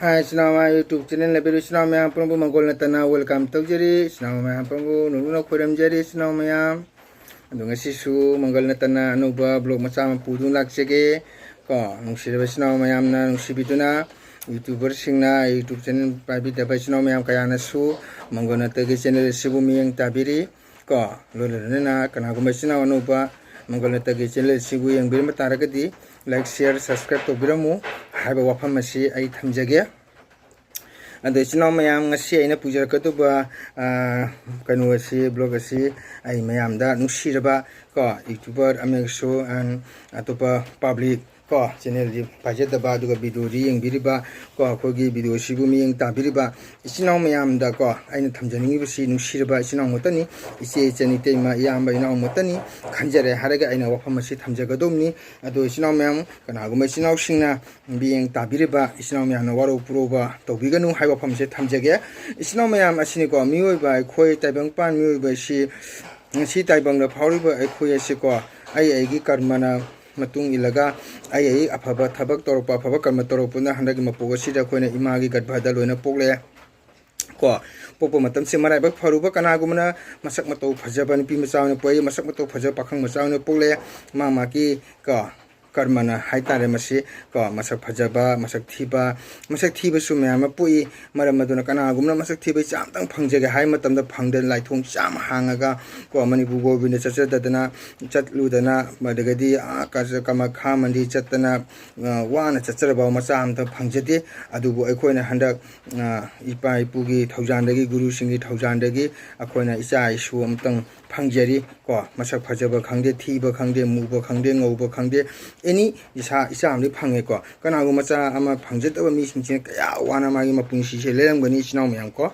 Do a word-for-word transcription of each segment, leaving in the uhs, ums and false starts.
ꯍꯥꯏ ꯏꯆꯤꯟ ꯏꯅꯥꯎ ꯃꯌꯥꯝ, YouTube channel ꯂꯩꯕꯤꯔꯤꯕ ꯏꯆꯤꯟ ꯏꯅꯥꯎ ꯃꯌꯥꯝ ꯄꯨꯝꯅꯃꯛꯄꯨ ꯃꯪꯒꯣꯜ ꯅꯠꯇꯅ welcome ꯇꯧꯖꯔꯤ꯫ ꯏꯆꯤꯟ ꯏꯅꯥꯎ ꯃꯌꯥꯝ ꯄꯨꯝꯅꯃꯛꯄꯨ ꯅꯧꯅ ꯈꯣꯏꯔꯝꯖꯔꯤ ꯏꯆꯤꯟ ꯏꯅꯥꯎ ꯃꯌꯥꯝ꯫ ꯑꯗꯣ ꯉꯁꯤꯁꯨ ꯃꯪꯒꯜ ꯅꯠꯇꯅ ꯑꯅꯧꯕ vlog ꯃꯆꯥ ꯑꯃ ꯄꯨꯗꯨꯅ ꯂꯥꯛꯆꯒꯦ꯫ ꯀꯣ, ꯅꯨꯡꯁꯤꯔꯕ ꯏꯆꯤꯟ ꯏꯅꯥꯎ ꯃꯌꯥꯝꯅ ꯅꯨꯡꯁꯤꯕꯤꯗꯨꯅ, YouTuberꯁꯤꯡꯅ YouTube channel ꯄꯥꯏꯕꯤꯗꯕ ꯏꯆꯤꯟ ꯏꯅꯥꯎ ꯃꯌꯥꯝ ꯀꯌꯥꯅꯁꯨ ꯃꯪꯒꯣꯜ ꯅꯠꯇꯒꯤ channel ꯑꯁꯤꯕꯨ ꯃꯤꯠꯌꯦꯡ ꯇꯥꯕꯤꯔꯤ꯫ ꯀꯣ, ꯂꯣꯏꯅ ꯂꯣꯏꯅꯅ ꯀꯅꯥꯒꯨꯝꯕ ꯏꯆꯤꯟ ꯏꯅꯥꯎ ꯑꯅꯧꯕ ꯃꯪꯒꯣꯜ ꯅꯠꯇꯒꯤ channel ꯑꯁꯤꯕꯨ ꯌꯦꯡꯕꯤꯔꯝꯕ ꯇꯥꯔꯒꯗꯤ like, share, subscribe ꯇꯧꯕꯤꯔꯝꯃꯨ ꯍꯥꯏꯕ ꯋꯥꯐꯝ ꯑꯁꯤ ꯑꯩ ꯊꯝꯖꯒꯦ꯫ ꯑꯗꯣ ꯏꯆꯤꯟ ꯏꯅꯥꯎ ꯃꯌꯥꯝ, ꯉꯁꯤ ꯑꯩꯅ ꯄꯨꯖꯔꯛꯀꯗꯧꯕ, ꯑ, ꯀꯩꯅꯣ ꯑꯁꯤ, vlog ꯑꯁꯤ ꯑꯩ ꯃꯌꯥꯝꯗ ꯅꯨꯡꯁꯤꯔꯕ, ꯀꯣ, YouTuber ꯑꯃꯁꯨ and ꯑꯇꯣꯞꯄ public, ꯀꯣ, channelꯗꯤ ꯄꯥꯏꯖꯗꯕ, ꯑꯗꯨꯒ videoꯗꯤ ꯌꯦꯡꯕꯤꯔꯤꯕ, ꯀꯣ, ꯑꯩꯈꯣꯏꯒꯤ video ꯑꯁꯤꯕꯨ ꯃꯤꯠꯌꯦꯡ ꯇꯥꯕꯤꯔꯤꯕ ꯏꯆꯤꯟ ꯏꯅꯥꯎ ꯃꯌꯥꯝꯗ, ꯀꯣ, ꯑꯩꯅ ꯊꯝꯖꯅꯤꯡꯉꯤꯕꯁꯤ, ꯅꯨꯡꯁꯤꯔꯕ ꯏꯆꯤꯟ ꯏꯅꯥꯎ ꯉꯥꯛꯇꯅꯤ, ꯏꯆꯦ, ꯏꯆꯟ, ꯏꯇꯩꯃ, ꯏꯌꯥꯝꯕ, ꯏꯅꯥꯎ ꯉꯥꯛꯇꯅꯤ ꯈꯟꯖꯔꯦ ꯍꯥꯏꯔꯒ ꯑꯩꯅ ꯋꯥꯐꯝ ꯑꯁꯤ ꯊꯝꯖꯒꯗꯧꯕꯅꯤ꯫ ꯑꯗꯣ ꯏꯆꯤꯟ ꯏꯅꯥꯎ ꯃꯌꯥꯝ, ꯀꯅꯥꯒꯨꯝꯕ ꯏꯆꯤꯟ ꯏꯅꯥꯎꯁꯤꯡꯅ ꯃꯤꯠꯌꯦꯡ ꯇꯥꯕꯤꯔꯤꯕ ꯏꯆꯤꯟ ꯏꯅꯥꯎ ꯃꯌꯥꯝꯅ ꯋꯥꯔꯧ ꯄꯨꯔꯧꯕ ꯇꯧꯕꯤꯒꯅꯨ ꯍꯥꯏꯕ ꯋꯥꯐꯝꯁꯦ ꯊꯝꯖꯒꯦ꯫ ꯏꯆꯤꯟ ꯏꯅꯥꯎ ꯃꯌꯥꯝ ꯑꯁꯤꯅꯤꯀꯣ, ꯃꯤꯑꯣꯏꯕ ꯑꯩꯈꯣꯏ ꯇꯥꯏꯕꯪꯄꯥꯟ ꯃꯤꯑꯣꯏꯕ ꯑꯁꯤ ꯉꯁꯤ ꯇꯥꯏꯕꯪꯗ ꯐꯥꯎꯔꯤꯕ ꯑꯩꯈꯣꯏ ꯑꯁꯤꯀꯣ, ꯑꯩ ꯑꯩꯒꯤ ꯀꯔꯃꯅ ꯃꯇꯨꯡ ꯏꯜꯂꯒ ꯑꯩ ꯑꯩ ꯑꯐꯕ ꯊꯕꯛ ꯇꯧꯔꯛꯄ, ꯑꯐꯕ ꯀꯔꯃ ꯇꯧꯔꯛꯄꯅ ꯍꯟꯗꯛꯀꯤ ꯃꯄꯣꯛ ꯑꯁꯤꯗ ꯑꯩꯈꯣꯏꯅ ꯏꯃꯥꯒꯤ ꯒꯔꯚꯗ ꯂꯣꯏꯅ ꯄꯣꯛꯂꯦ꯫ ꯀꯣ, ꯄꯣꯛꯄ ꯃꯇꯝꯁꯦ ꯃꯔꯥꯏꯕꯛ ꯐꯔꯨꯕ, ꯀꯅꯥꯒꯨꯝꯕꯅ ꯃꯁꯛ ꯃꯇꯧ ꯐꯖꯕ ꯅꯨꯄꯤ ꯃꯆꯥ ꯑꯣꯏꯅ ꯄꯣꯛꯏ, ꯃꯁꯛ ꯃꯇꯧ ꯐꯖꯕ ꯄꯥꯈꯪ ꯃꯆꯥ ꯑꯣꯏꯅ ꯄꯣꯛꯂꯦ꯫ ꯃꯥ ꯃꯥꯒꯤ, ꯀꯣ, ꯀꯔꯃꯅ ꯍꯥꯏꯇꯥꯔꯦ ꯃꯁꯤ, ꯀꯣ, ꯃꯁꯛ ꯐꯖꯕ, ꯃꯁꯛ ꯊꯤꯕ, ꯃꯁꯛ ꯊꯤꯕꯁꯨ ꯃꯌꯥꯝ ꯑꯃ ꯄꯣꯛꯏ꯫ ꯃꯔꯝ ꯑꯗꯨꯅ ꯀꯅꯥꯒꯨꯝꯕꯅ ꯃꯁꯛ ꯊꯤꯕ ꯏꯆꯥ ꯑꯃꯇꯪ ꯐꯪꯖꯒꯦ ꯍꯥꯏꯕ ꯃꯇꯝꯗ ꯐꯪꯗꯅ ꯂꯥꯏꯊꯣꯡ ꯆꯥꯝꯃ ꯍꯥꯡꯉꯒ, ꯀꯣ, ꯃꯅꯤꯄꯨꯔ ꯒꯣꯕꯤꯟꯗ ꯆꯠꯆꯗꯗꯅ, ꯆꯠꯂꯨꯗꯅ, ꯑꯗꯒꯤꯗꯤ ꯑꯥ ꯀꯥ-, ꯀꯃꯈꯥ ꯃꯟꯗꯤꯔ ꯆꯠꯇꯅ, ꯑ, ꯋꯥꯅ ꯆꯠꯆꯔꯕ ꯃꯆꯥ ꯑꯃꯇ ꯐꯪꯖꯗꯦ꯫ ꯑꯗꯨꯕꯨ ꯑꯩꯈꯣꯏꯅ ꯍꯟꯗꯛ, ꯑ, ꯏꯄꯥ ꯏꯄꯨꯒꯤ ꯊꯧꯖꯥꯟꯗꯒꯤ, ꯒꯨꯔꯨꯁꯤꯡꯒꯤ ꯊꯧꯖꯥꯟꯗꯒꯤ ꯑꯩꯈꯣꯏꯅ ꯏꯆꯥ ꯏꯁꯨ ꯑꯃꯇꯪ ꯐꯪꯖꯔꯤ꯫ ꯀꯣ, ꯃꯁꯛ ꯐꯖꯕ ꯈꯪꯗꯦ, ꯊꯤꯕ ꯈꯪꯗꯦ, ꯃꯨꯕ ꯈꯪꯗꯦ, ꯉꯧꯕ ꯈꯪꯗꯦ, ꯑꯦꯅꯤ ꯏꯁꯥ, ꯏꯆꯥ ꯑꯃꯗꯤ ꯐꯪꯉꯦꯀꯣ꯫ ꯀꯅꯥꯒꯨꯝꯕ ꯃꯆꯥ ꯑꯃ ꯐꯪꯖꯗꯕ ꯃꯤꯁꯤꯡꯁꯤꯅ ꯀꯌꯥ ꯋꯥꯅ ꯃꯥꯒꯤ ꯃꯄꯨꯟꯁꯤꯁꯦ ꯂꯦꯜꯂꯝꯒꯅꯤ, ꯏꯆꯤꯟ ꯏꯅꯥꯎ ꯃꯌꯥꯝ ꯀꯣ꯫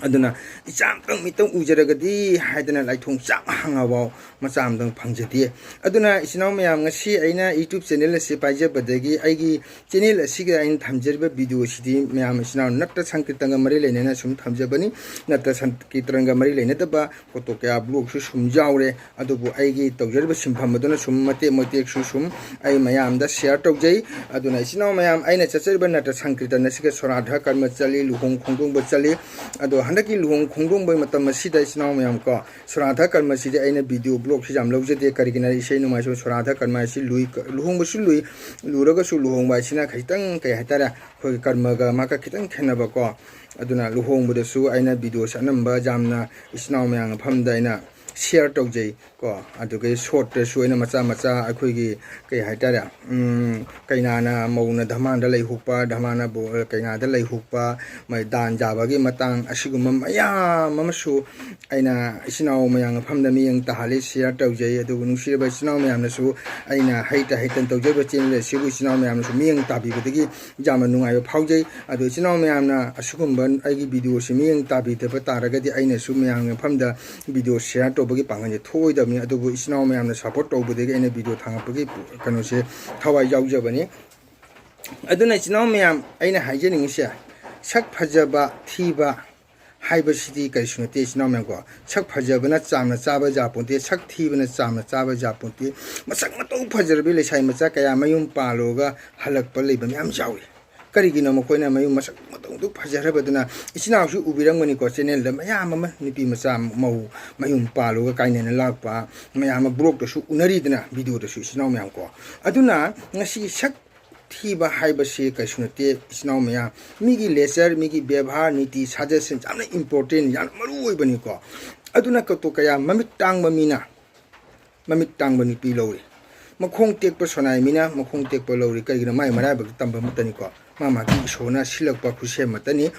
ꯑꯗꯨꯅ ꯏꯆꯥ ꯑꯃꯇꯪ ꯃꯤꯇꯪ ꯎꯖꯔꯒꯗꯤ ꯍꯥꯏꯗꯅ ꯂꯥꯏꯊꯣꯡ ꯆꯥꯛ ꯍꯪꯉꯐꯥꯎ ꯃꯆꯥ ꯑꯃꯇꯪ ꯐꯪꯖꯗꯦ꯫ ꯑꯗꯨꯅ ꯏꯆꯤꯟ ꯏꯅꯥꯎ ꯃꯌꯥꯝ, ꯉꯁꯤ ꯑꯩꯅ YouTube channel ꯑꯁꯤ ꯄꯥꯏꯖꯕꯗꯒꯤ ꯑꯩꯒꯤ channel ꯑꯁꯤꯒ ꯑꯩꯅ ꯊꯝꯖꯔꯤꯕ video ꯑꯁꯤꯗꯤ ꯃꯌꯥꯝ ꯏꯆꯤꯟ ꯏꯅꯥꯎ ꯅꯠꯇ ꯁꯪꯀꯤꯔꯇꯟꯒ ꯃꯔꯤ ꯂꯩꯅꯅ ꯁꯨꯝ ꯊꯝꯖꯕꯅꯤ꯫ ꯅꯠꯇ ꯁꯪꯀꯤꯔꯇꯟꯒ ꯃꯔꯤ ꯂꯩꯅꯗꯕ ꯀꯣꯇꯣꯀꯌꯥ vlogꯁꯨ ꯁꯨꯝ ꯌꯥꯎꯔꯦ꯫ ꯑꯗꯨꯕꯨ ꯑꯩꯒꯤ ꯇꯧꯖꯔꯤꯕ ꯁꯤꯟꯐꯝ ꯑꯗꯨꯅ ꯁꯨꯝ ꯃꯇꯦꯛ ꯃꯇꯦꯛꯁꯨ ꯁꯨꯝ ꯑꯩ ꯃꯌꯥꯝꯗ share ꯇꯧꯖꯩ꯫ ꯑꯗꯨꯅ ꯏꯆꯤꯟ ꯏꯅꯥꯎ ꯃꯌꯥꯝ, ꯑꯩꯅ ꯆꯠꯆꯔꯤꯕ ꯅꯠꯇ ꯁꯪꯀꯤꯔꯇꯟ ꯑꯁꯤꯒ ꯁꯣꯔꯥꯙ ꯀꯔꯃ ꯆꯠꯂꯤ, ꯂꯨꯍꯣꯡ ꯈꯣꯡꯗꯣꯡꯕ ꯆꯠꯂꯤ꯫ ꯑꯗꯣ ꯍꯟꯗꯛꯀꯤ ꯂꯨꯍꯣꯡ ꯈꯣꯡꯗꯣꯡꯕꯒꯤ ꯃꯇꯝ ꯑꯁꯤꯗ ꯏꯆꯤꯟ ꯏꯅꯥꯎ ꯃꯌꯥꯝ ꯀꯣ, ꯁꯣꯔꯥꯙ ꯀꯔꯃꯁꯤꯗꯤ ꯑꯩꯅ video vlogꯁꯤ ꯌꯥꯝ ꯂꯧꯖꯗꯦ꯫ ꯀꯔꯤꯒꯤꯅꯣ ꯍꯥꯏꯔꯗꯤ ꯏꯁꯩ ꯅꯣꯡꯃꯥꯏꯁꯨ ꯁꯣꯔꯥꯙ ꯀꯔꯃ ꯑꯁꯤ ꯂꯨꯏ, ꯂꯨꯍꯣꯡꯕꯁꯨ ꯂꯨꯏ, ꯂꯨꯔꯒꯁꯨ ꯂꯨꯍꯣꯡꯕ ꯍꯥꯏꯁꯤꯅ ꯈꯤꯇꯪ ꯀꯩ ꯍꯥꯏꯇꯥꯔꯦ, ꯑꯩꯈꯣꯏꯒꯤ ꯀꯔꯃꯒ ꯃꯥꯒ ꯈꯤꯇꯪ ꯈꯦꯠꯅꯕꯀꯣ꯫ ꯑꯗꯨꯅ ꯂꯨꯍꯣꯡꯕꯗꯁꯨ ꯑꯩꯅ videoꯁꯦ ꯑꯅꯝꯕ ꯌꯥꯝꯅ ꯏꯆꯤꯟ ꯏꯅꯥꯎ ꯃꯌꯥꯝ ꯃꯐꯝꯗ ꯑꯩꯅ share ꯇꯧꯖꯩ ꯀꯣ꯫ ꯑꯗꯨꯒ shortꯇꯁꯨ ꯑꯩꯅ ꯃꯆꯥ ꯃꯆꯥ ꯑꯩꯈꯣꯏꯒꯤ ꯀꯩ ꯍꯥꯏꯇꯥꯔꯦ, ꯎꯝ, ꯀꯩꯅꯥꯅ ꯃꯧꯅ ꯙꯃꯥꯟꯗ ꯂꯩꯍꯣꯛꯄ, ꯙꯃꯥꯅ ꯕꯣ-, ꯀꯩꯅꯥꯗ ꯂꯩꯍꯣꯛꯄ, ꯃꯣꯏ ꯗꯥꯟ ꯌꯥꯕꯒꯤ ꯃꯇꯥꯡ, ꯑꯁꯤꯒꯨꯝꯕ ꯃꯌꯥꯝ ꯑꯃꯁꯨ ꯑꯩꯅ ꯏꯆꯤꯟ ꯏꯅꯥꯎ ꯃꯌꯥꯝ ꯃꯐꯝꯗ ꯃꯤꯠꯌꯦꯡ ꯇꯥꯍꯜꯂꯤ, share ꯇꯧꯖꯩ꯫ ꯑꯗꯨꯕꯨ ꯅꯨꯡꯁꯤꯔꯕ ꯏꯆꯤꯟ ꯏꯅꯥꯎ ꯃꯌꯥꯝꯅꯁꯨ ꯑꯩꯅ ꯍꯩꯇ ꯍꯩꯇꯅ ꯇꯧꯖꯔꯤꯕ channel ꯑꯁꯤꯕꯨ ꯏꯆꯤꯟ ꯏꯅꯥꯎ ꯃꯌꯥꯝꯅꯁꯨ ꯃꯤꯠꯌꯦꯡ ꯇꯥꯕꯤꯕꯗꯒꯤ ꯌꯥꯝꯅ ꯅꯨꯡꯉꯥꯏꯕ ꯐꯥꯎꯖꯩ꯫ ꯑꯗꯣ ꯏꯆꯤꯟ ꯏꯅꯥꯎ ꯃꯌꯥꯝꯅ ꯑꯁꯤꯒꯨꯝꯕ ꯑꯩꯒꯤ videoꯁꯤ ꯃꯤꯠꯌꯦꯡ ꯇꯥꯕꯤꯗꯕ ꯇꯥꯔꯒꯗꯤ ꯑꯩꯅꯁꯨ ꯃꯌꯥꯝꯒꯤ ꯃꯐꯝꯗ video share ꯇꯧꯕꯒꯤ ꯄꯥꯡꯒꯜꯁꯦ ꯊꯣꯛꯑꯣꯏꯗꯕꯅꯤ꯫ ꯑꯗꯨꯕꯨ ꯏꯆꯤꯟ ꯏꯅꯥꯎ ꯃꯌꯥꯝꯅ support ꯇꯧꯕꯗꯒꯤ ꯑꯩꯅ video ꯊꯥꯡꯒꯠꯄꯒꯤ ꯀꯩꯅꯣꯁꯦ ꯊꯋꯥꯏ ꯌꯥꯎꯖꯕꯅꯤ꯫ ꯑꯗꯨꯅ ꯏꯆꯤꯟ ꯏꯅꯥꯎ ꯃꯌꯥꯝ, ꯑꯩꯅ ꯍꯥꯏꯖꯅꯤꯡꯉꯤꯁꯦ, ꯁꯛ ꯐꯖꯕ ꯊꯤꯕ ꯍꯥꯏꯕꯁꯤꯗꯤ ꯀꯔꯤꯁꯨ ꯅꯠꯇꯦ ꯏꯆꯤꯟ ꯏꯅꯥꯎ ꯃꯌꯥꯝ ꯀꯣ꯫ ꯁꯛ ꯐꯖꯕꯅ ꯆꯥꯝꯅ ꯆꯥꯕ ꯌꯥꯄꯣꯟꯇꯦ, ꯁꯛ ꯊꯤꯕꯅ ꯆꯥꯝꯅ ꯆꯥꯕ ꯌꯥꯄꯣꯟꯇꯦ꯫ ꯃꯁꯛ ꯃꯇꯧ ꯐꯖꯔꯕꯤ ꯂꯩꯁꯥꯕꯤ ꯃꯆꯥ ꯀꯌꯥ ꯃꯌꯨꯝ ꯄꯥꯜꯂꯨꯔꯒ ꯍꯜꯂꯛꯄ ꯂꯩꯕ ꯃꯌꯥꯝ ꯌꯥꯎꯏ꯫ ꯀꯔꯤꯒꯤꯅꯣ? ꯃꯈꯣꯏꯅ ꯃꯌꯨꯝ ꯃꯁꯛ ꯃꯇꯧꯗꯨ ꯐꯖꯔꯕꯗꯨꯅ, ꯏꯆꯤꯟ ꯏꯅꯥꯎꯁꯨ ꯎꯕꯤꯔꯝꯒꯅꯤꯀꯣ, channelꯗ ꯃꯌꯥꯝ ꯑꯃ ꯅꯨꯄꯤ ꯃꯆꯥ ꯃꯧ ꯃꯌꯨꯝ ꯄꯥꯜꯂꯨꯔꯒ ꯀꯥꯏꯅꯅ ꯂꯥꯛꯄ ꯃꯌꯥꯝ ꯑꯃ vlogꯇꯁꯨ ꯎꯅꯔꯤꯗꯅ, videoꯗꯁꯨ ꯏꯆꯤꯟ ꯏꯅꯥꯎ ꯃꯌꯥꯝ ꯀꯣ꯫ ꯑꯗꯨꯅ ꯉꯁꯤ ꯁꯛ ꯊꯤꯕ ꯍꯥꯏꯕꯁꯤ ꯀꯩꯁꯨ ꯅꯠꯇꯦ ꯏꯆꯤꯟ ꯏꯅꯥꯎ ꯃꯌꯥꯝ꯫ ꯃꯤꯒꯤ nature, ꯃꯤꯒꯤ ꯕꯦꯕꯥꯔ, ꯅꯤꯇꯤ ꯁꯥꯖꯠꯁꯤꯡ ꯌꯥꯝꯅ important, ꯌꯥꯝꯅ ꯃꯔꯨ ꯑꯣꯏꯕꯅꯤꯀꯣ꯫ ꯑꯗꯨꯅ ꯀꯣꯇꯣꯀꯌꯥ ꯃꯃꯤꯠ ꯇꯥꯡꯕ ꯃꯤꯅ ꯃꯃꯤꯠ ꯇꯥꯡꯕ ꯅꯨꯄꯤ ꯂꯧꯔꯤ꯫ ꯃꯈꯣꯡ ꯇꯦꯛꯄ ꯁꯣꯅꯥꯏ ꯃꯤꯅ ꯃꯈꯣꯡ ꯇꯦꯛꯄ ꯂꯧꯔꯤ꯫ ꯀꯩꯒꯤꯅꯣ? ꯃꯥꯏ ꯃꯔꯥꯏꯕꯛꯇ ꯇꯝꯕ ꯑꯃꯠꯇꯅꯤꯀꯣ꯫ ꯃꯥ ꯃꯥꯒꯤ ꯏꯁꯣꯔꯅ ꯁꯤꯜꯂꯛꯄ ꯈꯨꯠꯁꯦꯝ ꯑꯃꯠꯇꯅꯤ꯫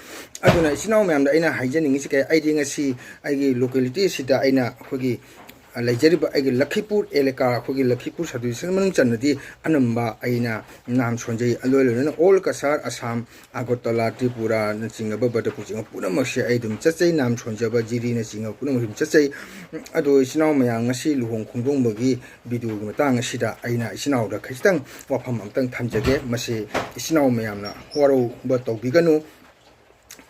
ꯑꯗꯨꯅ ꯏꯆꯤꯟ ꯏꯅꯥꯎ ꯃꯌꯥꯝꯗ ꯑꯩꯅ ꯍꯥꯏꯖꯅꯤꯡꯉꯤꯁꯤ ꯀꯩ, ꯑꯩꯗꯤ ꯉꯁꯤ ꯑꯩꯒꯤ locality ꯑꯁꯤꯗ ꯑꯩꯅ ꯑꯩꯈꯣꯏꯒꯤ ꯂꯩꯖꯔꯤꯕ ꯑꯩꯒꯤ ꯂꯈꯤꯄꯨꯔ ꯑꯦꯂꯦꯀꯥ, ꯑꯩꯈꯣꯏꯒꯤ ꯂꯈꯤꯄꯨꯔ ꯁꯕ ꯗꯤꯕꯤꯖꯟ ꯃꯅꯨꯡ ꯆꯟꯅꯗꯤ ꯑꯅꯝꯕ ꯑꯩꯅ ꯅꯥꯝ ꯁꯣꯟꯖꯩ꯫ ꯑꯗꯨ ꯂꯣꯏꯅꯅ ꯑꯣꯜ ꯀꯁꯥꯔ, ꯑꯁꯥꯝ, ꯑꯒꯔꯇꯂꯥ, ꯇ꯭ꯔꯤꯄꯨꯔꯥꯅꯆꯤꯡꯉꯕ, ꯕꯗꯔꯄꯨꯔꯆꯤꯡꯕ ꯄꯨꯝꯅꯃꯛꯁꯦ ꯑꯩ ꯑꯗꯨꯝ ꯆꯠꯆꯩ꯫ ꯅꯥꯝ ꯁꯣꯟꯖꯕ, ꯖꯤꯔꯤꯅꯆꯤꯡꯉꯕ ꯄꯨꯝꯅꯃꯛ ꯑꯗꯨꯝ ꯆꯠꯆꯩ꯫ ꯑꯗꯣ ꯏꯆꯤꯟ ꯏꯅꯥꯎ ꯃꯌꯥꯝ, ꯉꯁꯤ ꯂꯨꯍꯣꯡ ꯈꯣꯡꯗꯣꯡꯕꯒꯤ ꯚꯤꯗꯤꯑꯣꯒꯤ ꯃꯇꯥꯡ ꯑꯁꯤꯗ ꯑꯩꯅ ꯏꯆꯤꯟ ꯏꯅꯥꯎꯗ ꯈꯖꯤꯛꯇꯪ ꯋꯥꯐꯝ ꯑꯝꯇꯪ ꯊꯝꯖꯒꯦ꯫ ꯃꯁꯤ ꯏꯆꯤꯟ ꯏꯅꯥꯎ ꯃꯌꯥꯝꯅ ꯋꯥꯔꯧꯕ ꯇꯧꯕꯤꯒꯅꯨ꯫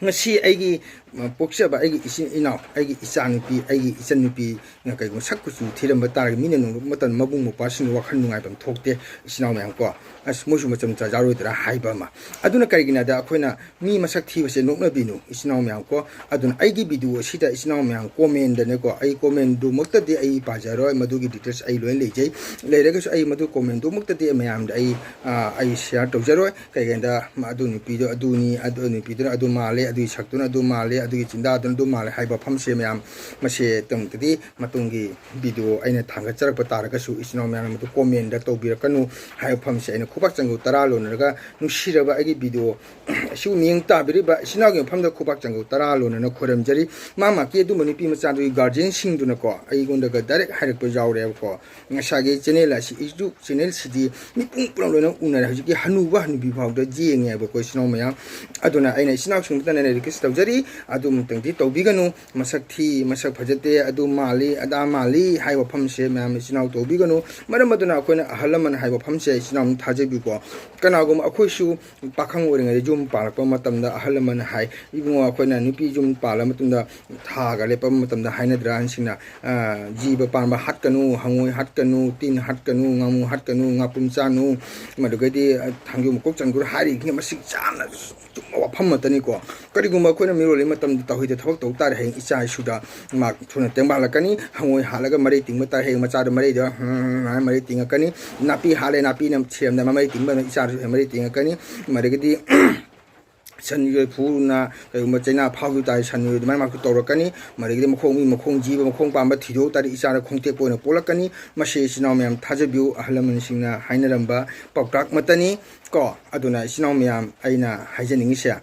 ꯉꯁꯤ ꯑꯩꯒꯤ, ꯑ, ꯄꯣꯛꯆꯕ ꯑꯩꯒꯤ ꯏꯆꯤꯟ ꯏꯅꯥꯎ, ꯑꯩꯒꯤ ꯏꯆꯥꯅꯨꯄꯤ, ꯑꯩꯒꯤ ꯏꯆꯟꯅꯨꯄꯤ, ꯀꯩꯒꯨꯝꯕ ꯁꯛ ꯀꯨꯆꯨ ꯊꯤꯔꯝꯕ ꯇꯥꯔꯒꯗꯤ, ꯃꯤꯅ ꯅꯣꯡꯂꯨꯕ ꯃꯇꯝꯗ ꯃꯕꯨꯡ ꯃꯧꯄ꯭ꯋꯥꯁꯤꯡꯗ ꯋꯥꯈꯜ ꯅꯨꯡꯉꯥꯏꯐꯝ ꯊꯣꯛꯇꯦ, ꯏꯆꯤꯟ ꯏꯅꯥꯎ ꯃꯌꯥꯝ ꯀꯣ꯫ ꯑꯁ, ꯃꯣꯏꯁꯨ ꯃꯆꯝ ꯆꯥꯖꯔꯣꯏꯗ꯭ꯔꯥ ꯍꯥꯏꯕ ꯑꯃ꯫ ꯑꯗꯨꯅ ꯀꯔꯤꯒꯤꯅꯣꯗ, ꯑꯩꯈꯣꯏꯅ ꯃꯤ ꯃꯁꯛ ꯊꯤꯕꯁꯦ ꯅꯣꯛꯅꯕꯤꯅꯨ, ꯏꯆꯤꯟ ꯏꯅꯥꯎ ꯃꯌꯥꯝ ꯀꯣ꯫ ꯑꯗꯨꯅ ꯑꯩꯒꯤ ꯚꯤꯗꯤꯑꯣ ꯑꯁꯤꯗ ꯏꯆꯤꯟ ꯏꯅꯥꯎ ꯃꯌꯥꯝ ꯀꯣꯃꯦꯟꯗꯅꯦꯀꯣ, ꯑꯩ ꯀꯣꯃꯦꯟꯗꯨꯃꯛꯇꯗꯤ ꯑꯩ ꯄꯥꯖꯔꯣꯏ, ꯃꯗꯨꯒꯤ ꯗꯤꯇꯦꯜꯁ ꯑꯩ ꯂꯣꯏꯅ ꯂꯩꯖꯩ꯫ ꯂꯩꯔꯒꯁꯨ ꯑꯩ ꯃꯗꯨ ꯀꯣꯃꯦꯟꯗꯨꯃꯛꯇꯗꯤ ꯃꯌꯥꯝꯗ ꯑꯩ, ꯑ, ꯑꯩ ꯁꯤꯌꯥꯔ ꯇꯧꯖꯔꯣꯏ꯫ ꯀꯩꯒꯤꯅꯣꯗ, ꯃ-, ꯑꯗꯨ ꯅꯨꯄꯤꯗꯣ ꯑꯗꯨꯅꯤ, ꯑꯗꯨ ꯅꯨꯄꯤꯗꯨꯅ ꯑꯗꯨ ꯃꯥꯜꯂꯦ, ꯑꯗꯨꯒꯤ ꯁꯛꯇꯨꯅ ꯑꯗꯨ ꯃꯥꯜꯂꯦ, ꯑꯗꯨꯒꯤ ꯆꯤꯟꯗꯥꯗꯨꯅ ꯑꯗꯨ ꯃꯥꯜꯂꯦ ꯍꯥꯏꯕ ꯋꯥꯐꯝꯁꯦ ꯃꯌꯥꯝ, ꯃꯁꯦ ꯇꯝꯃꯛꯇꯗꯤ ꯃꯇꯨꯡꯒꯤ ꯚꯤꯗꯤꯑꯣ ꯑꯩꯅ ꯊꯥꯡꯒꯠꯆꯔꯛꯄ ꯇꯥꯔꯒꯁꯨ ꯏꯆꯤꯟ ꯏꯅꯥꯎ ꯃꯌꯥꯝꯅ ꯃꯗꯨ ꯀꯣꯃꯦꯟꯗ ꯇꯧꯕꯤꯔꯛꯀꯅꯨ ꯍꯥꯏꯕ ꯋꯥꯐꯝꯁꯦ ꯑꯩꯅ ꯈꯨꯕꯥꯛ ꯆꯪꯒꯧ ꯇꯔꯥ ꯂꯣꯟꯅꯔꯒ, ꯅꯨꯡꯁꯤꯔꯕ ꯑꯩꯒꯤ ꯚꯤꯗꯤꯑꯣ ꯑꯁꯤꯕꯨ ꯃꯤꯠꯌꯦꯡ ꯇꯥꯕꯤꯔꯤꯕ ꯏꯆꯤꯟ ꯏꯅꯥꯎꯒꯤ ꯃꯐꯝꯗ ꯈꯨꯕꯥꯛ ꯆꯪꯒꯧ ꯇꯔꯥ ꯂꯣꯟꯅꯅ ꯈꯣꯏꯔꯝꯖꯔꯤ꯫ ꯃꯥ ꯃꯥꯒꯤ ꯑꯗꯨꯝꯕ ꯅꯨꯄꯤ ꯃꯆꯥꯗꯨꯒꯤ ꯒꯥꯔꯖꯤꯌꯟꯁꯤꯡꯗꯨꯅꯀꯣ, ꯑꯩꯉꯣꯟꯗꯒ ꯗꯥꯏꯔꯦꯛ ꯍꯥꯏꯔꯛꯄ ꯌꯥꯎꯔꯦꯕꯀꯣ꯫ ꯉꯁꯥꯏꯒꯤ ꯆꯦꯅꯦꯜ ꯑꯁꯤ, YouTube ꯆꯦꯅꯦꯜꯁꯤꯗꯤ ꯃꯤꯄꯨꯝ ꯄꯨꯝꯅꯃꯛ ꯂꯣꯏꯅ ꯎꯅꯔꯦ꯫ ꯍꯧꯖꯤꯛꯀꯤ ꯍꯅꯨꯕ ꯍꯅꯨꯕꯤ ꯐꯥꯎꯗ ꯌꯦꯡꯉꯦꯕꯀꯣ, ꯏꯆꯤꯟ ꯏꯅꯥꯎ ꯃꯌꯥꯝ꯫ ꯑꯗꯨꯅ ꯑꯩꯅ ꯏꯆꯤꯟ ꯏꯅꯥꯎꯁꯤꯡꯗꯨꯗꯅꯦ ꯔꯤꯀ꯭ꯋꯦꯁ ꯇꯧꯖꯔꯤ, ꯑꯗꯨꯃꯛꯇꯪꯗꯤ ꯇꯧꯕꯤꯒꯅꯨ꯫ ꯃꯁꯛ ꯊꯤ, ꯃꯁꯛ ꯐꯖꯗꯦ, ꯑꯗꯨ ꯃꯥꯜꯂꯤ, ꯑꯗꯥ ꯃꯥꯜꯂꯤ ꯍꯥꯏꯕ ꯋꯥꯐꯝꯁꯦ ꯃꯌꯥꯝ ꯏꯆꯤꯟ ꯏꯅꯥꯎ ꯇꯧꯕꯤꯒꯅꯨ꯫ ꯃꯔꯝ ꯑꯗꯨꯅ ꯑꯩꯈꯣꯏꯅ ꯑꯍꯜ ꯂꯃꯟ ꯍꯥꯏꯕ ꯋꯥꯐꯝꯁꯦ ꯏꯆꯤꯟ ꯏꯅꯥꯎ ꯊꯥꯖꯕꯤꯌꯨꯀꯣ꯫ ꯀꯅꯥꯒꯨꯝꯕ ꯑꯩꯈꯣꯏꯁꯨ ꯄꯥꯈꯪ ꯑꯣꯏꯔꯤꯉꯩꯗ ꯌꯨꯝ ꯄꯥꯜꯂꯛꯄ ꯃꯇꯝꯗ ꯑꯍꯜ ꯂꯃꯟꯅ ꯍꯥꯏ, ꯏꯕꯨꯡꯉꯣ, ꯑꯩꯈꯣꯏꯅ ꯅꯨꯄꯤ ꯌꯨꯝ ꯄꯥꯜꯂ ꯃꯇꯨꯡꯗ ꯊꯥꯒ ꯂꯦꯞꯄ ꯃꯇꯝꯗ ꯍꯥꯏꯅꯗ꯭ꯔꯥ ꯑꯍꯟꯁꯤꯡꯅ, ꯑ, ꯖꯤꯕ ꯄꯥꯟꯕ ꯍꯥꯠꯀꯅꯨ, ꯍꯪꯉꯣꯏ ꯍꯥꯠꯀꯅꯨ, ꯇꯤꯟ ꯍꯥꯠꯀꯅꯨ, ꯉꯥꯃꯨ ꯍꯥꯠꯀꯅꯨ, ꯉꯥꯄꯨꯝ ꯆꯥꯅꯨ, ꯃꯗꯨꯒꯩꯗꯤ, ꯑ, ꯊꯥꯡꯖꯨ ꯃꯀꯣꯛ ꯆꯟꯒꯨꯔ ꯍꯥꯏꯔꯤꯕꯁꯤꯡ ꯃꯁꯤ ꯆꯥꯝꯅ ꯆꯨꯝꯕ ꯋꯥꯐꯝ ꯑꯃꯠꯇꯅꯤꯀꯣ꯫ ꯀꯔꯤꯒꯨꯝꯕ ꯑꯩꯈꯣꯏꯅ ꯃꯤꯔꯣꯜꯂꯤ ꯃꯇꯝꯗ ꯇꯧꯍꯩꯗ ꯊꯕꯛ ꯇꯧ ꯇꯥꯔꯦ, ꯍꯌꯦꯡ ꯏꯆꯥ ꯏꯁꯨꯗ ꯃꯍꯥꯛ ꯊꯨꯅ ꯇꯦꯡꯕꯥꯜꯂꯛꯀꯅꯤ, ꯍꯪꯉꯣꯏ ꯍꯥꯠꯂꯒ ꯃꯔꯩ ꯇꯤꯡꯕ ꯇꯥꯔꯦ, ꯍꯌꯦꯡ ꯃꯆꯥꯗ ꯃꯔꯩꯗ, ꯍꯝ, ꯍꯝ, ꯍꯝ, ꯍꯥꯏꯅ ꯃꯔꯩ ꯇꯤꯡꯉꯛꯀꯅꯤ, ꯅꯥꯄꯤ ꯍꯥꯠꯂꯦ, ꯅꯥꯄꯤꯅ ꯊꯤꯔꯝꯗꯅ ꯃꯔꯩ ꯇꯤꯡꯕ ꯏꯆꯥꯗꯁꯨ ꯍꯌꯦꯡ ꯃꯔꯩ ꯇꯤꯡꯉꯛꯀꯅꯤ꯫ ꯃꯗꯒꯤꯗꯤ ꯁꯟ ꯌꯣꯏꯐꯨꯅ ꯀꯩꯒꯨꯝꯕ ꯆꯩꯅꯥ ꯐꯥꯎꯈꯤꯕ ꯇꯥꯔꯗꯤ ꯁꯟ ꯌꯣꯏ ꯑꯗꯨꯃꯥꯏꯅ ꯃꯥꯁꯨ ꯇꯧꯔꯛꯀꯅꯤ꯫ ꯃꯗꯒꯤꯗꯤ ꯃꯈꯣꯡ, ꯃꯤ ꯃꯈꯣꯡ ꯖꯤꯕ ꯃꯈꯣꯡ ꯄꯥꯟꯕ ꯊꯤꯗꯣꯛ ꯇꯥꯔꯗꯤ ꯏꯆꯥꯗ ꯈꯣꯡꯇꯦꯛꯄ ꯑꯣꯏꯅ ꯄꯣꯛꯂꯛꯀꯅꯤ꯫ ꯃꯁꯤ ꯏꯆꯤꯟ ꯏꯅꯥꯎ ꯃꯌꯥꯝ ꯊꯥꯖꯕꯤꯌꯨ, ꯑꯍꯜ ꯂꯃꯟꯁꯤꯡꯅ ꯍꯥꯏꯅꯔꯝꯕ ꯄꯥꯎꯇꯥꯛ ꯑꯃꯠꯇꯅꯤ ꯀꯣ꯫ ꯑꯗꯨꯅ ꯏꯆꯤꯟ ꯏꯅꯥꯎ ꯃꯌꯥꯝ, ꯑꯩꯅ ꯍꯥꯏꯖꯅꯤꯡꯉꯤꯁꯦ,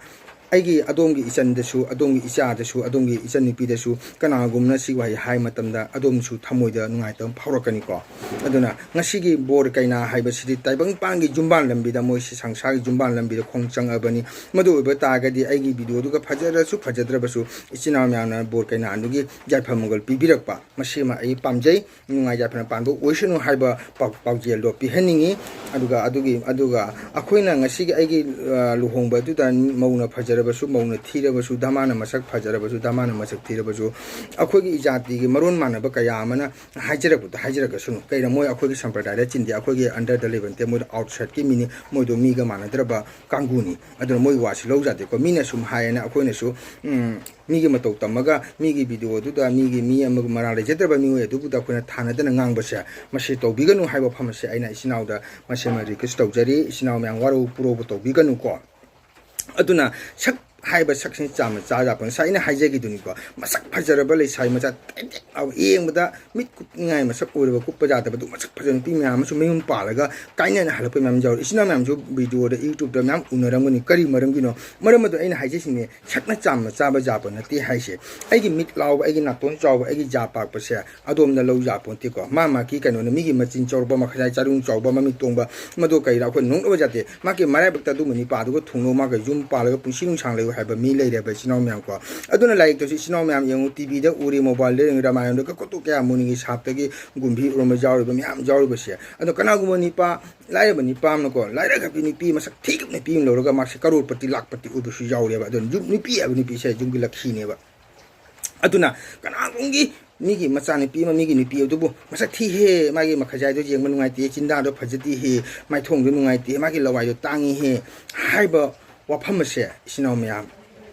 ꯑꯩꯒꯤ, ꯑꯗꯣꯝꯒꯤ ꯏꯆꯟꯗꯁꯨ, ꯑꯗꯣꯝꯒꯤ ꯏꯆꯥꯗꯁꯨ, ꯑꯗꯣꯝꯒꯤ ꯏꯆꯟꯅꯨꯄꯤꯗꯁꯨ ꯀꯅꯥꯒꯨꯝꯕꯅ ꯁꯤꯒꯤ ꯋꯥꯍꯩ ꯍꯥꯏ ꯃꯇꯝꯗ ꯑꯗꯣꯝꯁꯨ ꯊꯃꯣꯏꯗ ꯅꯨꯡꯉꯥꯏꯇꯕ ꯐꯥꯎꯔꯛꯀꯅꯤꯀꯣ꯫ ꯑꯗꯨꯅ ꯉꯁꯤꯒꯤ ꯕꯣꯔ ꯀꯩꯅꯥ ꯍꯥꯏꯕꯁꯤꯗꯤ ꯇꯥꯏꯕꯪꯄꯥꯟꯒꯤ ꯌꯨꯝꯕꯥꯟ ꯂꯝꯕꯤꯗ, ꯃꯣꯏꯁꯤ ꯁꯪꯁꯥꯔꯒꯤ ꯌꯨꯝꯕꯥꯟ ꯂꯝꯕꯤꯗ ꯈꯣꯡ ꯆꯪꯉꯕꯅꯤ꯫ ꯃꯗꯨ ꯑꯣꯏꯕ ꯇꯥꯔꯒꯗꯤ ꯑꯩꯒꯤ ꯚꯤꯗꯤꯑꯣꯗꯨꯒ ꯐꯖꯔꯁꯨ ꯐꯖꯗ꯭ꯔꯕꯁꯨ ꯏꯆꯤꯟ ꯏꯅꯥꯎ ꯃꯌꯥꯝꯅ ꯕꯣꯔ ꯀꯩꯅꯥꯗꯨꯒꯤ ꯌꯥꯏꯐ ꯃꯪꯒꯣꯜ ꯄꯤꯕꯤꯔꯛꯄ, ꯃꯁꯤꯃ ꯑꯩ ꯄꯥꯝꯖꯩ꯫ ꯅꯨꯡꯉꯥꯏ ꯌꯥꯏꯐꯅ ꯄꯥꯟꯕ ꯑꯣꯏꯁꯅꯨ ꯍꯥꯏꯕ ꯄꯥꯎ-, ꯄꯥꯎꯖꯦꯜꯗꯣ ꯄꯤꯍꯟꯅꯤꯡꯉꯤ꯫ ꯑꯗꯨꯒ ꯑꯗꯨꯒꯤ, ꯑꯗꯨꯒ ꯑꯩꯈꯣꯏꯅ ꯉꯁꯤꯒꯤ ꯑꯩꯒꯤ, ꯑ, ꯂꯨꯍꯣꯡꯕ ꯑꯗꯨꯗ ꯃꯧꯅ ꯐꯖꯔꯕꯁꯨ, ꯃꯧꯅ ꯊꯤꯔꯕꯁꯨ, ꯗꯃꯥꯅ ꯃꯁꯛ ꯐꯖꯔꯕꯁꯨ, ꯗꯃꯥꯅ ꯃꯁꯛ ꯊꯤꯔꯕꯁꯨ, ꯑꯩꯈꯣꯏꯒꯤ ꯏꯖꯥꯇꯤꯒꯤ ꯃꯔꯣꯟ ꯃꯥꯟꯅꯕ ꯀꯌꯥ ꯑꯃꯅ ꯍꯥꯏꯖꯔꯛꯄꯗ ꯍꯥꯏꯖꯔꯛꯀꯁꯅꯨ꯫ ꯀꯩꯅꯣ, ꯃꯣꯏ ꯑꯩꯈꯣꯏꯒꯤ ꯁꯝꯄ꯭ꯔꯗꯥꯌꯗ ꯆꯤꯟꯗꯦ, ꯑꯩꯈꯣꯏꯒꯤ ꯑꯟꯗꯔꯗ ꯂꯩꯕ ꯅꯠꯇꯦ, ꯃꯣꯏꯗꯣ ꯑꯥꯎꯠꯁꯥꯏꯗꯀꯤ ꯃꯤꯅꯤ, ꯃꯣꯏꯗꯣ ꯃꯤꯒ ꯃꯥꯟꯅꯗ꯭ꯔꯕ ꯀꯥꯡꯕꯨꯅꯤ꯫ ꯑꯗꯨꯅ ꯃꯣꯏ ꯋꯥꯁꯤ ꯂꯧ ꯌꯥꯗꯦꯀꯣ꯫ ꯃꯤꯅ ꯁꯨꯝ ꯍꯥꯏꯌꯦꯅ ꯑꯩꯈꯣꯏꯅꯁꯨ, ꯎꯝ, ꯃꯤꯒꯤ ꯃꯇꯧ ꯇꯝꯃꯒ, ꯃꯤꯒꯤ ꯚꯤꯗꯤꯑꯣꯗꯨꯗ, ꯃꯤꯒꯤ ꯃꯤ ꯑꯃꯒ ꯃꯔꯥꯜ ꯂꯩꯖꯗ꯭ꯔꯕ ꯃꯤꯑꯣꯏ ꯑꯗꯨꯕꯨꯗ ꯑꯩꯈꯣꯏꯅ ꯊꯥꯅꯗꯅ ꯉꯥꯡꯕꯁꯦ, ꯃꯁꯤ ꯇꯧꯕꯤꯒꯅꯨ ꯍꯥꯏꯕ ꯋꯥꯐꯝ ꯑꯁꯦ ꯑꯩꯅ ꯏꯆꯤꯟ ꯏꯅꯥꯎꯗ ꯃꯁꯤꯃ ꯔꯤꯀ꯭ꯋꯦꯁ ꯇꯧꯖꯔꯤ꯫ ꯏꯆꯤꯟ ꯏꯅꯥꯎ ꯃꯌꯥꯝ ꯋꯥꯔꯧ ꯄꯨꯔꯧꯕ ꯇꯧꯕꯤꯒꯅꯨꯀꯣ꯫ ꯑꯗꯨꯅ ꯁꯛ ꯍꯥꯏꯕ ꯁꯛꯁꯤꯅ ꯆꯥꯝꯃ ꯆꯥ ꯌꯥꯄꯣꯠ꯫ ꯉꯁꯥꯏ ꯑꯩꯅ ꯍꯥꯏꯖꯈꯤꯗꯨꯅꯤꯀꯣ, ꯃꯁꯛ ꯐꯖꯔꯕ ꯂꯩꯁꯥꯕꯤ ꯃꯆꯥ ꯇꯦꯛ ꯇꯦꯛ ꯂꯥꯎꯕ, ꯌꯦꯡꯕꯗ ꯃꯤꯠ ꯀꯨꯞꯅꯤꯡꯉꯥꯏ ꯃꯁꯛ ꯑꯣꯏꯔꯕ ꯀꯨꯞꯄ ꯌꯥꯗꯕꯗꯨ, ꯃꯁꯛ ꯐꯖꯕ ꯅꯨꯄꯤ ꯃꯌꯥꯝ ꯑꯃꯁꯨ ꯃꯌꯨꯝ ꯄꯥꯜꯂꯒ ꯀꯥꯏꯅꯅ ꯍꯜꯂꯛꯄ ꯃꯌꯥꯝ ꯌꯥꯎꯔꯤ꯫ ꯏꯆꯤꯟ ꯏꯅꯥꯎ ꯃꯌꯥꯝꯁꯨ ꯚꯤꯗꯤꯑꯣꯗ, YouTube-ꯇ ꯃꯌꯥꯝ ꯎꯅꯔꯝꯒꯅꯤ꯫ ꯀꯔꯤ ꯃꯔꯝꯒꯤꯅꯣ? ꯃꯔꯝ ꯑꯗꯨ ꯑꯩꯅ ꯍꯥꯏꯖꯩꯁꯤꯅꯦ, ꯁꯛꯅ ꯆꯥꯝꯃ ꯆꯥꯕ ꯌꯥꯄꯣꯠ ꯅꯠꯇꯦ ꯍꯥꯏꯁꯦ꯫ ꯑꯩꯒꯤ ꯃꯤꯠ ꯂꯥꯎꯕ, ꯑꯩꯒꯤ ꯅꯥꯇꯣꯟ ꯆꯥꯎꯕ, ꯑꯩꯒꯤ ꯖꯥ ꯄꯥꯛꯄꯁꯦ ꯑꯗꯣꯝꯗ ꯂꯧ ꯌꯥꯄꯣꯟꯇꯦꯀꯣ꯫ ꯃꯥ ꯃꯥꯒꯤ ꯀꯩꯅꯣꯅꯦ, ꯃꯤꯒꯤ ꯃꯆꯤꯟ ꯆꯥꯎꯕ, ꯃꯈꯌꯥꯏ ꯆꯥꯔꯨꯡ ꯆꯥꯎꯕ, ꯃꯃꯤꯠ ꯇꯣꯡꯕ, ꯃꯗꯨ ꯀꯩꯔꯥ ꯑꯩꯈꯣꯏ ꯅꯣꯛꯅꯕ ꯌꯥꯗꯦ꯫ ꯃꯥꯒꯤ ꯃꯔꯥꯏꯕꯛꯇ ꯑꯗꯨꯒꯨꯝꯕ ꯅꯤꯄꯥꯗꯨꯒ ꯊꯨꯡꯅꯧ, ꯃꯥꯒ ꯌꯨꯝ ꯄꯥꯜꯂꯒ ꯄꯨꯟꯁꯤ ꯅꯨꯡꯁꯥꯡ ꯂꯩꯌꯨ ꯍꯥꯏꯕ ꯃꯤ ꯂꯩꯔꯦꯕ, ꯏꯆꯤꯟ ꯏꯅꯥꯎ ꯃꯌꯥꯝ ꯀꯣ꯫ ꯑꯗꯨꯅ ꯂꯥꯏꯔꯤꯛꯇꯁꯨ ꯏꯆꯤꯟ ꯏꯅꯥꯎ ꯃꯌꯥꯝ ꯌꯦꯡꯉꯨ, ꯇꯤꯚꯤꯗ ꯎꯔꯤ, ꯃꯣꯕꯥꯏꯜꯗ ꯌꯦꯡꯉꯤ, ꯔꯥꯃꯥꯌꯟꯗ ꯀꯣꯇꯣꯛ ꯀꯌꯥ ꯃꯨꯅꯤꯒꯤ ꯁꯥꯞꯇꯒꯤ ꯒꯨꯝꯚꯤ ꯎꯔꯝꯕ ꯌꯥꯎꯔꯤꯕ ꯃꯌꯥꯝ ꯌꯥꯎꯔꯤꯕꯁꯦ꯫ ꯑꯗꯣ ꯀꯅꯥꯒꯨꯝꯕ ꯅꯤꯄꯥ, ꯂꯥꯏꯔꯕ ꯅꯤꯄꯥ ꯑꯃꯅꯀꯣ, ꯂꯥꯏꯔꯛ ꯍꯩꯕꯤ ꯅꯨꯄꯤ ꯃꯁꯛ ꯊꯤꯈꯤꯕ ꯅꯨꯄꯤ ꯑꯃ ꯂꯧꯔꯒ ꯃꯥꯁꯦ ꯀꯔꯣꯔꯄꯇꯤ, ꯂꯥꯛꯄꯇꯤ ꯑꯣꯏꯕꯁꯨ ꯌꯥꯎꯔꯦꯕ꯫ ꯑꯗꯨꯅ ꯌꯨꯝ, ꯅꯨꯄꯤ ꯍꯥꯏꯕ ꯅꯨꯄꯤꯁꯦ ꯌꯨꯝꯒꯤ ꯂꯛꯈꯤꯅꯦꯕ꯫ ꯑꯗꯨꯅ ꯀꯅꯥꯒꯨꯝꯕꯒꯤ ꯃꯤꯒꯤ ꯃꯆꯥꯅꯨꯄꯤ ꯑꯃ, ꯃꯤꯒꯤ ꯅꯨꯄꯤ ꯑꯗꯨꯕꯨ ꯃꯁꯛ ꯊꯤꯍꯦ, ꯃꯥꯒꯤ ꯃꯈꯖꯥꯏꯗꯣ ꯌꯦꯡꯕ ꯅꯨꯡꯉꯥꯏꯇꯦ, ꯆꯤꯟꯗꯥꯗꯣ ꯐꯖꯗꯦꯍꯦ, ꯃꯥꯏꯊꯣꯡꯗꯣ ꯅꯨꯡꯉꯥꯏꯇꯦ, ꯃꯥꯒꯤ ꯂꯋꯥꯏꯗꯣ ꯇꯥꯡꯉꯤꯍꯦ ꯍꯥꯏꯕ ꯋꯥꯐꯝ ꯑꯁꯦ, ꯏꯆꯤꯟ ꯏꯅꯥꯎ ꯃꯌꯥꯝ,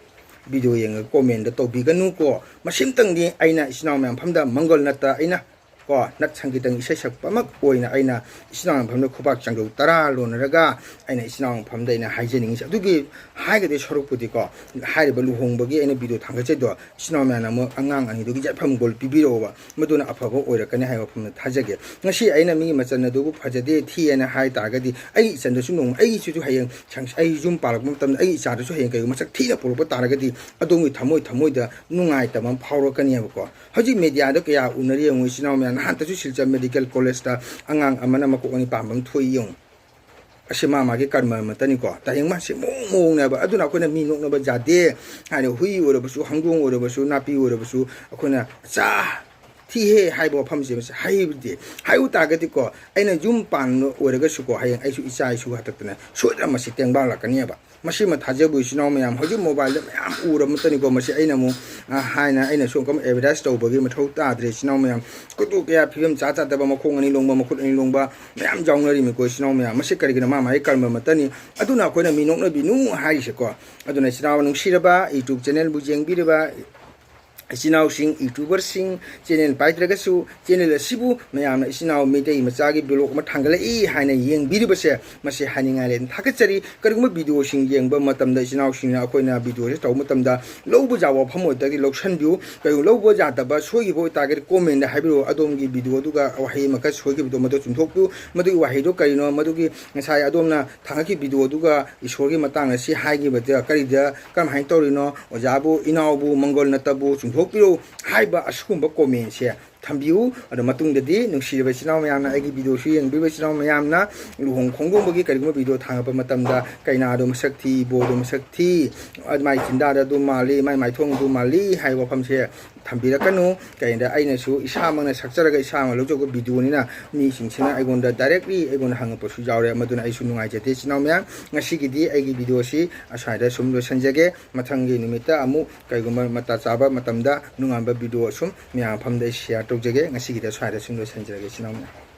ꯚꯤꯗꯤꯑꯣ ꯌꯦꯡꯉꯒ ꯀꯣꯃꯦꯟꯗ ꯇꯧꯕꯤꯒꯅꯨꯀꯣ꯫ ꯃꯁꯤꯝꯇꯪꯗꯤ ꯑꯩꯅ ꯏꯆꯤꯟ ꯏꯅꯥꯎ ꯃꯌꯥꯝ ꯃꯐꯝꯗ ꯃꯪꯒꯣꯜ ꯅꯠꯇ ꯑꯩꯅ ꯀꯣ, ꯅꯠ ꯁꯪꯒꯤꯇꯪ ꯏꯁꯩ ꯁꯛꯄꯃꯛ ꯑꯣꯏꯅ ꯑꯩꯅ ꯏꯆꯤꯟ ꯏꯅꯥꯎ ꯃꯐꯝꯗ ꯈꯨꯕꯥꯛ ꯆꯪꯗꯧ ꯇꯔꯥ ꯂꯣꯟꯅꯔꯒ ꯑꯩꯅ ꯏꯆꯤꯟ ꯏꯅꯥꯎ ꯃꯐꯝꯗ ꯑꯩꯅ ꯍꯥꯏꯖꯅꯤꯡꯉꯤꯁꯦ꯫ ꯑꯗꯨꯒꯤ ꯍꯥꯏꯒꯗꯣꯏ ꯁꯔꯨꯛꯄꯨꯗꯤꯀꯣ, ꯍꯥꯏꯔꯤꯕ ꯂꯨꯍꯣꯡꯕꯒꯤ ꯑꯩꯅ ꯚꯤꯗꯤꯑꯣ ꯊꯥꯡꯒꯠꯆꯩꯗꯣ, ꯏꯆꯤꯟ ꯏꯅꯥꯎ ꯃꯌꯥꯝꯅ ꯑꯃꯨꯛ ꯑꯉꯥꯡ ꯑꯅꯤꯗꯨꯒꯤ ꯌꯥꯏꯐꯝꯒꯣꯜ ꯄꯤꯕꯤꯔꯛꯑꯣꯕ, ꯃꯗꯨꯅ ꯑꯐꯕ ꯑꯣꯏꯔꯛꯀꯅꯤ ꯍꯥꯏꯕ ꯋꯥꯐꯝꯗ ꯊꯥꯖꯒꯦ꯫ ꯉꯁꯤ ꯑꯩꯅ ꯃꯤꯒꯤ ꯃꯆꯟ ꯑꯗꯨꯕꯨ ꯐꯖꯗꯦ, ꯊꯤꯑꯅ ꯍꯥꯏ ꯇꯥꯔꯒꯗꯤ, ꯑꯩꯒꯤ ꯏꯆꯟꯗꯁꯨ ꯅꯣꯡꯃ, ꯑꯩꯒꯤꯁꯤꯁꯨ ꯍꯌꯦꯡ ꯁꯪ-, ꯑꯩ ꯌꯨꯝ ꯄꯥꯜꯂꯛꯄ ꯃꯇꯝꯗ ꯑꯩꯒꯤ ꯏꯆꯥꯗꯁꯨ ꯍꯌꯦꯡ ꯀꯩꯒꯨꯝꯕ ꯃꯁꯛ ꯊꯤꯅ ꯄꯣꯔꯛꯄ ꯇꯥꯔꯒꯗꯤ, ꯑꯗꯣꯝꯒꯤ ꯊꯃꯣꯏ ꯊꯃꯣꯏꯗ ꯅꯨꯡꯉꯥꯏꯇꯕ ꯑꯃ ꯐꯥꯎꯔꯛꯀꯅꯦꯕꯀꯣ꯫ ꯍꯧꯖꯤꯛ ꯃꯦꯗꯤꯌꯥꯗ ꯀꯌꯥ ꯎꯅꯔꯤ ꯌꯦꯡꯉꯨ, ꯏꯆꯤꯟ ꯏꯅꯥꯎ ꯃꯌꯥꯝ, ꯅꯍꯥꯟꯇꯁꯨ ꯁꯤꯜꯆꯔ ꯃꯦꯗꯤꯀꯦꯜ ꯀꯣꯂꯦꯖꯇ ꯑꯉꯥꯡ ꯑꯃꯅ ꯃꯀꯣꯛ ꯑꯅꯤ ꯄꯥꯟꯕ ꯑꯃ ꯊꯣꯛꯏ ꯌꯦꯡꯉꯨ꯫ ꯑꯁꯤ ꯃꯥ ꯃꯥꯒꯤ ꯀꯔꯃ ꯑꯃꯠꯇꯅꯤꯀꯣ꯫ ꯇꯥꯏꯌꯦꯡ ꯃꯥꯁꯤ ꯃꯑꯣꯡ ꯃꯑꯣꯡꯅꯦꯕ꯫ ꯑꯗꯨꯅ ꯑꯩꯈꯣꯏꯅ ꯃꯤ ꯅꯣꯛꯅꯕ ꯌꯥꯗꯦ꯫ ꯍꯥꯏꯗꯤ ꯍꯨꯏ ꯑꯣꯏꯔꯕꯁꯨ, ꯍꯪꯗꯣꯡ ꯑꯣꯏꯔꯕꯁꯨ, ꯅꯥꯄꯤ ꯑꯣꯏꯔꯕꯁꯨ, ꯑꯩꯈꯣꯏꯅ "ꯆꯥ, ꯊꯤꯍꯦ" ꯍꯥꯏꯕ ꯋꯥꯐꯝꯁꯦ ꯃꯁꯤ ꯍꯥꯏꯕꯗꯤ, ꯍꯥꯏꯕ ꯇꯥꯔꯒꯗꯤꯀꯣ, ꯑꯩꯅ ꯌꯨꯝ ꯄꯥꯟꯕ ꯑꯣꯏꯔꯒꯁꯨꯀꯣ, ꯍꯌꯦꯡ ꯑꯩꯁꯨ ꯏꯆꯥ ꯏꯁꯨ ꯍꯥꯛꯇꯛꯇꯅ ꯁꯣꯏꯗꯅ ꯃꯁꯤ ꯇꯦꯡꯕꯥꯡꯂꯛꯀꯅꯦꯕ꯫ ꯃꯁꯤꯃ ꯊꯥꯖꯕ ꯏꯆꯤꯟ ꯏꯅꯥꯎ ꯃꯌꯥꯝ꯫ ꯍꯧꯖꯤꯛ ꯃꯣꯕꯥꯏꯜꯗ ꯃꯌꯥꯝ ꯎꯔꯕ ꯃꯇꯝꯅꯤꯀꯣ꯫ ꯃꯁꯤ ꯑꯩꯅ ꯑꯃꯨꯛ, ꯑ, ꯍꯥꯏꯅ ꯑꯩꯅ ꯁꯣꯝ ꯀꯝ ꯑꯦꯗꯚꯔꯇꯥꯏꯁ ꯇꯧꯕꯒꯤ ꯃꯊꯧ ꯇꯥꯗ꯭ꯔꯦ ꯏꯆꯤꯟ ꯏꯅꯥꯎ ꯃꯌꯥꯝ꯫ ꯀꯣꯇꯨ ꯀꯌꯥ ꯐꯤꯕꯝ ꯆꯥ ꯆꯥꯗꯕ, ꯃꯈꯣꯡ ꯑꯅꯤ ꯂꯣꯡꯕ, ꯃꯈꯨꯠ ꯑꯅꯤ ꯂꯣꯡꯕ ꯃꯌꯥꯝ ꯌꯥꯎꯅꯔꯤꯃꯤꯀꯣ ꯏꯆꯤꯟ ꯏꯅꯥꯎ ꯃꯌꯥꯝ꯫ ꯃꯁꯤ ꯀꯔꯤꯒꯤꯅꯣ? ꯃꯥ ꯃꯥꯒꯤ ꯀꯔꯃ ꯃꯇꯅꯤ꯫ ꯑꯗꯨꯅ ꯑꯩꯈꯣꯏꯅ ꯃꯤ ꯅꯣꯛꯅꯕꯤꯅꯨ ꯍꯥꯏꯔꯤꯁꯦꯀꯣ꯫ ꯑꯗꯨꯅ ꯏꯆꯤꯟ ꯏꯅꯥꯎ ꯅꯨꯡꯁꯤꯔꯕ YouTube ꯆꯦꯅꯦꯜꯕꯨ ꯌꯦꯡꯕꯤꯔꯤꯕ ꯏꯆꯤꯟ ꯏꯅꯥꯎꯁꯤꯡ, YouTuberꯁꯤꯡ, ꯆꯦꯅꯦꯜ ꯄꯥꯏꯗ꯭ꯔꯒꯁꯨ ꯆꯦꯅꯦꯜ ꯑꯁꯤꯕꯨ ꯃꯌꯥꯝꯅ ꯏꯆꯤꯟ ꯏꯅꯥꯎ ꯃꯩꯇꯩ ꯃꯆꯥꯒꯤ ꯕ꯭ꯂꯣꯛ ꯑꯃ ꯊꯥꯡꯒꯠꯂꯛꯏ ꯍꯥꯏꯅ ꯌꯦꯡꯕꯤꯔꯤꯕꯁꯦ, ꯃꯁꯤ ꯍꯥꯏꯅꯤꯡꯉꯥꯏ ꯂꯩꯅ ꯊꯥꯒꯠꯆꯔꯤ꯫ ꯀꯔꯤꯒꯨꯝꯕ ꯚꯤꯗꯤꯑꯣꯁꯤꯡ ꯌꯦꯡꯕ ꯃꯇꯝꯗ ꯏꯆꯤꯟ ꯏꯅꯥꯎꯁꯤꯡꯅ ꯑꯩꯈꯣꯏꯅ ꯚꯤꯗꯤꯑꯣꯁꯦ ꯇꯧꯕ ꯃꯇꯝꯗ ꯂꯧꯕ ꯌꯥꯕ ꯋꯥꯐꯝ ꯑꯣꯏꯔꯒꯗꯤ ꯂꯧꯁꯤꯟꯕꯤꯌꯨ꯫ ꯀꯔꯤꯒꯨꯝꯕ ꯂꯧꯕ ꯌꯥꯗꯕ, ꯁꯣꯏꯈꯤꯕ ꯑꯣꯏꯇꯥꯔꯒꯗꯤ ꯀꯣꯃꯦꯟꯗ ꯍꯥꯏꯕꯤꯔꯛꯑꯣ꯫ ꯑꯗꯣꯝꯒꯤ ꯚꯤꯗꯤꯑꯣꯗꯨꯒ ꯋꯥꯍꯩ ꯑꯃꯈꯛ ꯁꯣꯏꯈꯤꯕꯗꯣ ꯃꯗꯨ ꯆꯨꯝꯊꯣꯛꯄꯤꯌꯨ꯫ ꯃꯗꯨꯒꯤ ꯋꯥꯍꯩꯗꯣ ꯀꯔꯤꯅꯣ? ꯃꯗꯨꯒꯤ ꯉꯁꯥꯏ ꯑꯗꯣꯝꯅ ꯊꯥꯡꯒꯠꯈꯤꯕ ꯚꯤꯗꯤꯑꯣꯗꯨꯒ ꯏꯁꯣꯔꯒꯤ ꯃꯇꯥꯡꯗ ꯁꯤ ꯍꯥꯏꯈꯤꯕꯗ ꯀꯔꯤꯗ, ꯀꯔꯝꯍꯥꯏꯅ ꯇꯧꯔꯤꯅꯣ? ꯑꯣꯖꯥꯕꯨ, ꯏꯅꯥꯎꯕꯨ, ꯃꯪꯒꯣꯜ ꯅꯠꯇꯕꯨ ꯆꯨꯝꯊꯣꯛꯄꯤꯔꯛꯎ ꯍꯥꯏꯕ ꯑꯁꯤꯒꯨꯝꯕ ꯀꯣꯃꯦꯟꯁꯦ ꯊꯝꯕꯤꯌꯨ꯫ ꯑꯗꯣ ꯃꯇꯨꯡꯗꯗꯤ ꯅꯨꯡꯁꯤꯔꯕ ꯏꯆꯤꯟ ꯏꯅꯥꯎ ꯃꯌꯥꯝꯅ, ꯑꯩꯒꯤ ꯚꯤꯗꯤꯑꯣꯁꯨ ꯌꯦꯡꯕꯤꯕ ꯏꯆꯤꯟ ꯏꯅꯥꯎ ꯃꯌꯥꯝꯅ ꯂꯨꯍꯣꯡ ꯈꯣꯡꯗꯣꯡꯕꯒꯤ ꯀꯔꯤꯒꯨꯝꯕ ꯚꯤꯗꯤꯑꯣ ꯊꯥꯡꯒꯠꯄ ꯃꯇꯝꯗ ꯀꯩꯅꯥꯗꯣ ꯃꯁꯛ ꯊꯤ, ꯏꯕꯣꯗꯣ ꯃꯁꯛ ꯊꯤ, ꯃꯥꯏ ꯆꯤꯟꯗꯥꯗ ꯑꯗꯨ ꯃꯥꯜꯂꯤ, ꯃꯥꯏ ꯃꯥꯏꯊꯣꯡꯗꯨ ꯃꯥꯜꯂꯤ ꯍꯥꯏꯕ ꯋꯥꯐꯝꯁꯦ ꯊꯝꯕꯤꯔꯛꯀꯅꯨ꯫ ꯀꯩꯒꯤꯅꯣꯗ ꯑꯩꯅꯁꯨ ꯏꯁꯥꯃꯛꯅ ꯁꯛꯆꯔꯒ ꯏꯁꯥꯃꯛ ꯂꯧꯖꯕ ꯚꯤꯗꯤꯑꯣꯅꯤꯅ ꯃꯤꯁꯤꯡꯁꯤꯅ ꯑꯩꯉꯣꯟꯗ directly ꯑꯩꯉꯣꯟꯗ ꯍꯪꯉꯛꯄꯁꯨ ꯌꯥꯎꯔꯦ꯫ ꯃꯗꯨꯅ ꯑꯩꯁꯨ ꯅꯨꯡꯉꯥꯏꯖꯗꯦ ꯏꯆꯤꯟ ꯏꯅꯥꯎ ꯃꯌꯥꯝ꯫ ꯉꯁꯤꯒꯤꯗꯤ ꯑꯩꯒꯤ ꯚꯤꯗꯤꯑꯣꯁꯤ ꯑꯁ꯭ꯋꯥꯏꯗ ꯁꯨꯝ ꯂꯣꯏꯁꯤꯟꯖꯒꯦ꯫ ꯃꯊꯪꯒꯤ ꯅꯨꯃꯤꯠꯇ ꯑꯃꯨꯛ ꯀꯩꯒꯨꯝꯕ ꯃꯇꯥ ꯆꯥꯕ ꯃꯇꯝꯗ ꯅꯨꯡꯉꯥꯏꯕ ꯚꯤꯗꯤꯑꯣ ꯁꯨꯝ ꯃꯌꯥꯝ ꯃꯐꯝꯗ ꯑꯩ ꯁꯤꯌꯥꯔ ꯇꯧꯖꯒꯦ꯫ ꯉꯁꯤꯒꯤꯗꯤ ꯑꯁ꯭ꯋꯥꯏꯗ ꯁꯨꯝ ꯂꯣꯏꯁꯤꯟꯖꯔꯒꯦ ꯏꯆꯤꯟ ꯏꯅꯥꯎ ꯃꯌꯥꯝ꯫